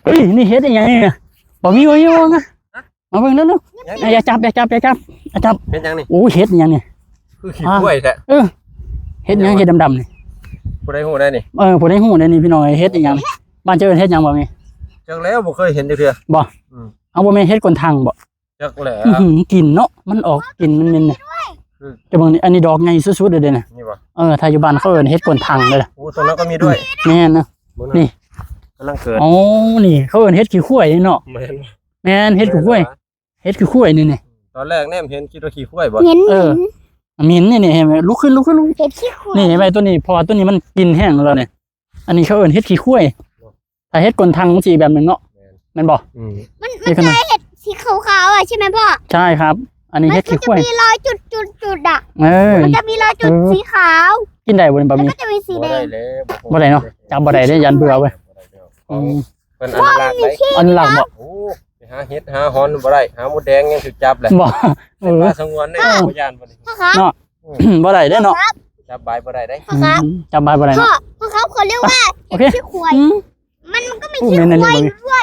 ເຮີ້ຍ ນີ້ເຫັດອີ່ຫຍັງນີ້ນະ? ບໍ່ມີ ບໍ່ມີ ບໍ່ມີນະ. ມາເບິ່ງເດີ້ລູກ. ຢ່າຈັບ ຢ່າຈັບ ຢ່າຈັບ ຢ່າຈັບ. ເຫັດຫຍັງນີ້? ໂອ້ ເຫັດອີ່ຫຍັງນີ້? ຄືຂີ້ຄວາຍແທ້. ເອີ ເຫັດຫຍັງ ເຫັດດຳໆນີ້? ຜູ້ໃດຮູ້ໄດ້ນີ້? ເອີ ຜູ້ໃດຮູ້ໄດ້ນີ້ ພີ່ນ້ອງເອີຍ. ເຫັດອີ່ຫຍັງນີ້? ບ້ານເຈົ້າເອີ້ນເຫັດຫຍັງບໍ່ມີ? ຈັກແລ້ວ ບໍ່ເຄີຍເຫັນຈັກເທື່ອ. ບໍ່? ອືມ ເຮົາບໍ່ແມ່ນເຫັດກົນທັງບໍ່? ຈັກແຫຼະ. ອືຫື ກິ່ນເນາະ ມັນອອກກິ່ນເໝັນໆນີ້. ອືມ ເຈົ້າເບິ່ງນີ້ ອັນນີ້ດອກໃຫຍ່ສຸດໆເລີຍເດ້ນີ້. ນີ້ບໍ່? ເອີ ຖ້າຢູ່ບ້ານເຂົາເອີ້ນເຫັດກົນທັງເດ້. ໂອ້ ຕົວນັ້ນກໍມີດ້ວຍ. ອືມ ແມ່ນນະ. ນີ້ ກຳລັງເກີດ. ອໍ ນີ້ເຂົາເອີ້ນເຫັດຂີ້ຄວາຍເນາະ. ແມ່ນ ແມ່ນ ເຫັດຂີ້ຄວາຍ. ແມ່ນຫວາ? ເຫັດຂີ້ຄວາຍນີ້ ນີ້. ຕອນແລກແນມເຫັນຄິດວ່າຂີ້ຄວາຍບໍ່? ເຫັນ ເອີ ເຫັນ ເຫັນ ນີ້ ນີ້ ເຫັນໄໝ? ລຸກຂຶ້ນ ລຸກຂຶ້ນ ລຸກ. ເຫັດຂີ້ຄວາຍ. ນີ້ ເຫັນໄໝ? ຕົວນີ້ ເພາະວ່າຕົວນີ້ມັນກິ່ນແຮງແລ້ວນີ້. ອັນນີ້ເຂົາເອີ້ນເຫັດຂີ້ຄວາຍ. ຖ້າເຫັດກົນທັງມັນຊິອີກແບບໜຶ່ງເນາະ. ແມ່ນ ແມ່ນບໍ່? ອືມ ມັນ ມັນຈະເຫັດສີຂາວໆ ອ່ະ ໃຊ່ໄໝພໍ່? ໃຊ່ຄັບ ອັນນີ້ເຫັດຂີ້ຄວາຍ. ມັນຈະມີລອຍຈຸດໆໆ ອະ. ເອີ ມັນຈະມີລອຍຈຸດ ເອີ ສີຂາວ. ກິນໄດ້ບໍ່ນີ້ ບະໝີ່? ມັນຈະມີສີແດງ. ບໍ່ໄດ້ເນາະ ຈັບບໍ່ໄດ້ເດ້ ຢ້ານເບື່ອ. ອືມ ເພິ່ນອະນຸລັກໄດ້. ອະນຸລັກບໍ່? ໂອ້ ໄປຫາເຫັດຫາຫອນບໍ່ໄດ້ ຫາມົດແດງຍັງຖືກຈັບແຫຼະ. ບໍ່? ເອີ ປ່າສະຫງວນເດ້. ບໍ່ຢ້ານບໍ່ນີ້? ເນາະ ບໍ່ໄດ້ເດ້ເນາະ. ຈັບບາຍບໍ່ໄດ້ເດ້. ອືມ ຈັບບາຍບໍ່ໄດ້ເນາະ. ພໍ່ ພໍ່ຄັບ ເຂົາເອີ້ນວ່າ ໂອເຄ ຂີ້ຄວາຍ. ອືມ ມັນ ມັນກໍມີຂີ້ຄວາຍດ້ວຍ.